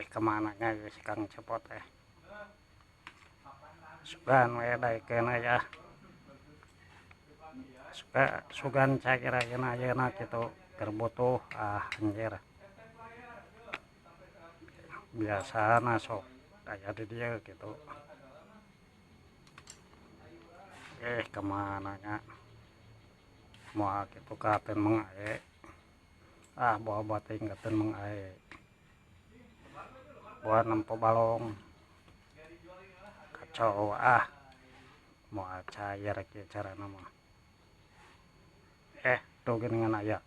Kemana nya si Kang Cepot teh? Sugan we daekeun aya. Suka sugan cair ayeuna ayeuna kitu keur butuh, ah anjir. Biasana sok aya di dieu kitu. Kemana nya? Moal kitu katen meng ae. Ah bawa bating katen meng ae. Buat nempo balong. Kacau ah. Moal cair kieu carana mah. Tuh geuningan aya.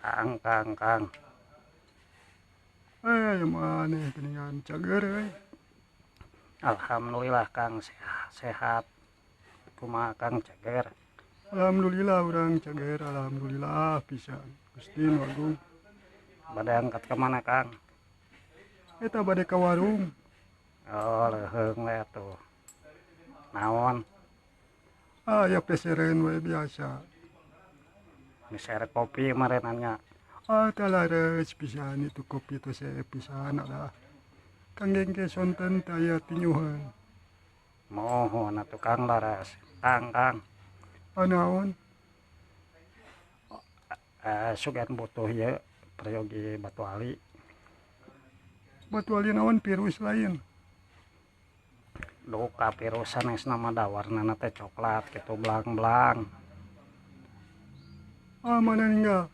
Kang, Kang, Kang. Mana geuningan cager euy. Alhamdulillah Kang sehat. Kumaha Kang cager? Alhamdulillah urang cager, alhamdulillah pisan. Gusti nu agung. Bade angkat ka mana Kang? Eta bade ka warung. Oh, leuheung we atuh. Naon? Ah, ya pesereun we biasa. Meser kopi marenannya. Ah, talares pisan itu kopi teh saya pisan lah. Kang gengke sonten teh aya tinyuhan. Mohon atuh Kang laras. Kang, Kang. Ah, naon? Sugan butuh ieu peryogi batu ali. Batu ali naon virus lain? Duka virus sanes nama da warnana teh coklat kitu belang-belang. Ah, mana ninggal?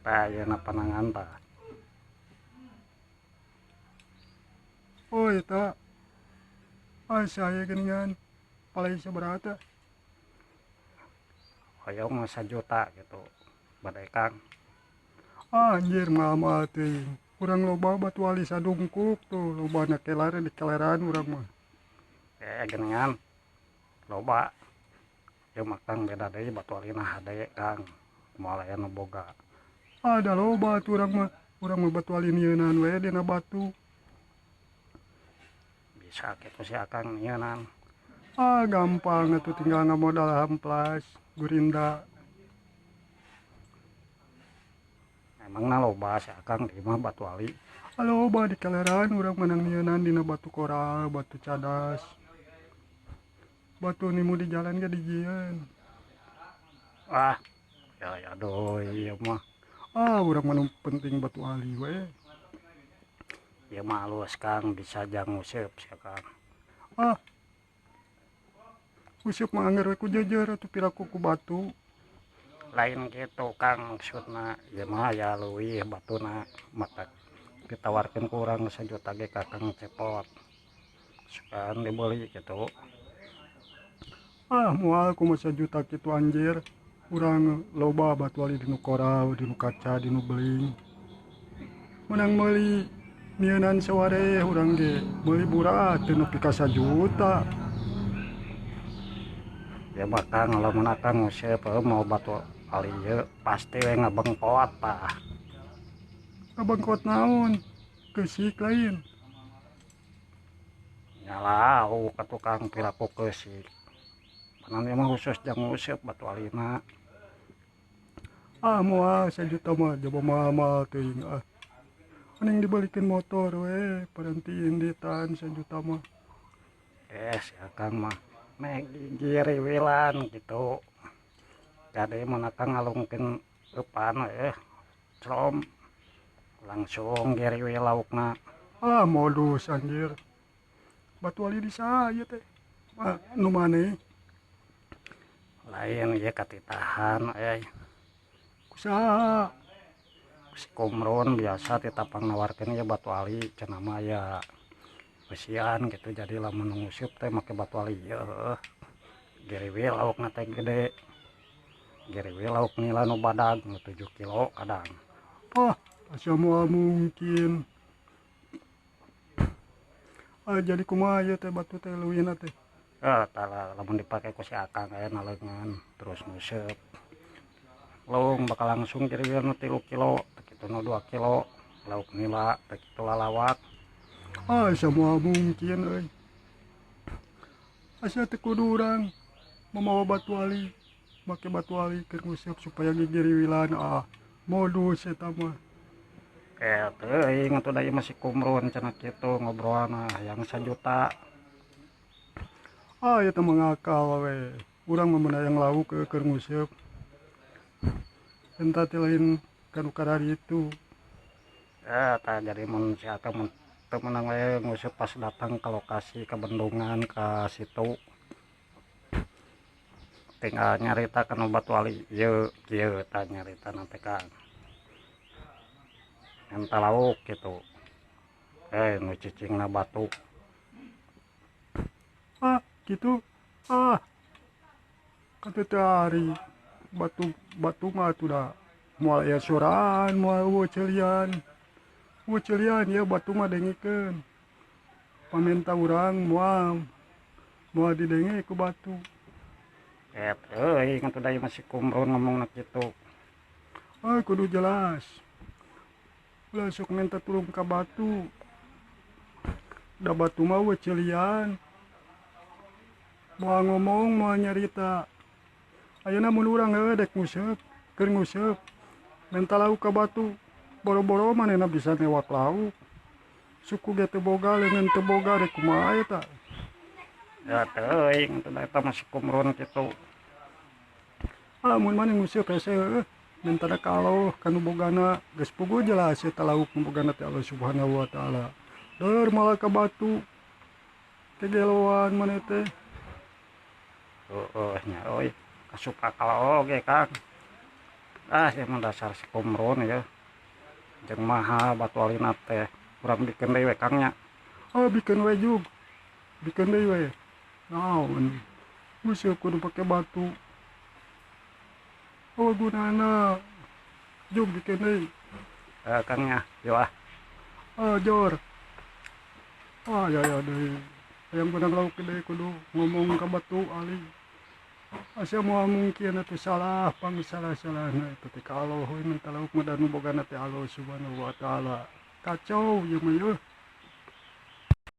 Tah ayeuna panangan tah. Oh, eta. Ah, saya geuningan palai sabaraha teh? Hoyong mah sajuta gitu. Bade Kang. Ah, anjir mahal-mahal teuing. Urang loba batu ali sadungkuk tuh, loba na kelar di keleran urang mah. Geuningan loba. Ieu mah Kang beda deui batu alina hade Kang. Moal aya nu boga. Ah, da loba atuh urang mah. Urang mah batu ali nyieunaan we dina batu. Bisa kitu si Akang nyieunaan. Ah, gampang atuh tinggal ngamodal hamplas, gurinda. Emangna loba si Akang di mah batu ali? Ah, loba di kaleran urang menang nyieunaan dina batu koral, batu cadas. Batu nimu di jalan ge dijieun. Ah, ya ya aduh ieu mah. Ah, urang mah nu penting batu ali we. Ieu mah alus Kang, bisa jang nguseup sia Kang. Ah. Useup mah angger we ku jeujeur atuh piraku ku batu. Lain kitu Kang maksudna, ieu mah aya leuwih batuna matak ditawarkeun ku urang sajuta ge ka Kang Cepot. Sugan dibeli kitu. Ah, moal kumaha sajuta kitu anjir. Urang loba batu ali dinu koral, dinu kaca, dinu beling. Menang meuli nyieunaan saware urang ge meuli burah teu nepi ka sajuta. Ya mah Kang, lamun Akang nguseup heuh mau batu ali ieu pasti we ngabengkot tah. Ngabengkot naon? Keusik lain. Nya lauk atuh Kang piraku keusik. Panan ieu mah khusus jang nguseup batu alina. Ah, moal sajuta mah jaba mahal-mahal teuing ah. Mending dibalikeun motor we, paranti inditan sajuta mah. Si Akang mah meh gigiriwilan kitu. Kade mun Akang ngalungkeun eupan clom langsung giriwil laukna. Ah, modus anjir. Batu ali di saha ieu teh? Ah, nu maneh? Lain ieu katitahan euy. Kusaha? Si Kumrun biasa titapang nawarkeun ieu batu ali cenah mah aya besian gitu, jadi lamun nguseup teh make batu ali ieu heuh. Giriwil laukna teh gede. Giriwil lauk nila nu badag nu 7 kilo kadang. Ah, asa moal mungkin. Ah, jadi kumaha ieu teh batu teh leuwihna teh? Tah lamun dipake ku si Akang aya naleungeun terus nguseup. Lung bakal langsung giriwil nu 3 kilo, teh kitu nu 2 kilo, lauk nila teh kitu lalawak. Ah, asa moal mungkin euy. Asa teu kudu urang mamawa batu ali, make batu ali keur nguseup supaya gigiriwilan. Ah, Modus eta mah. Teuing atuh da ieu mah si Kumrun cenah kitu ngobrolna hayang 1 juta. Ah, eta mah ngakal we. Urang mah mun hayang lauk keur nguseup. Eta teh lain kanu kararitu. Tah jadi mun si Akang mun teu meunang we nguseup pas datang ke lokasi, ke bendungan, ka situ. Tinggal nyarita kana batu ali ieu kieu tah nyaritana teh, Kang. Menta lauk gitu. Nu cicingna batu. Ah, gitu. Ah. Kata teh ari batu batu mah atuh da moal aya soraan, moal eueuh ceulian. Eueuh ceulian ieu batu mah, dengekeun. Pamenta urang moal moal didenge ku batu. Teuing atuh da ieu mah si Kumrun ngomongna kitu. Ah, kudu jelas. Ulah sok minta tulung ka batu. Da batu mah eueuh ceulian. Moal ngomong, moal nyarita. Ayeuna mun urang heueuh dek nguseup, keur nguseup menta lauk ka batu, boro-boro manehna bisa newak lauk. Suku ge teu boga, leungeun teu boga, rek kumaha eta? Ya teuing atuh da eta mah si Kumrun kitu. Ah, mun maneh nguseup hese heueuh, menta ka Allah kanu bogana, geus puguh jelas eta lauk nu bogana teh Allah Subhanahu wa Taala. Deur malah ka batu. Kegeloan maneh teh. Heueuh nya euy, asup akal oge, Kang. Ah, ieu mah dasar si Kumrun ya. Jeung mahal batu alina teh. Urang bikeun deui we, Kang, nya. Ah, bikeun we jug. Bikeun deui we. Naon? Nguseup kudu pake batu. Oh, gunana. Jug, bikeun deui. Kang nya, yeuh ah. Ah, jor. Ah, ya ya deui. Hayang beunang lauk deui kudu ngomong ka batu ali. Asa moal mungkin atuh, salah pang salah-salahna eta teh ka Allah we menta lauk mah, da nu bogana teh Allah Subhanahu wa Taala. Kacau ieu mah yeuh.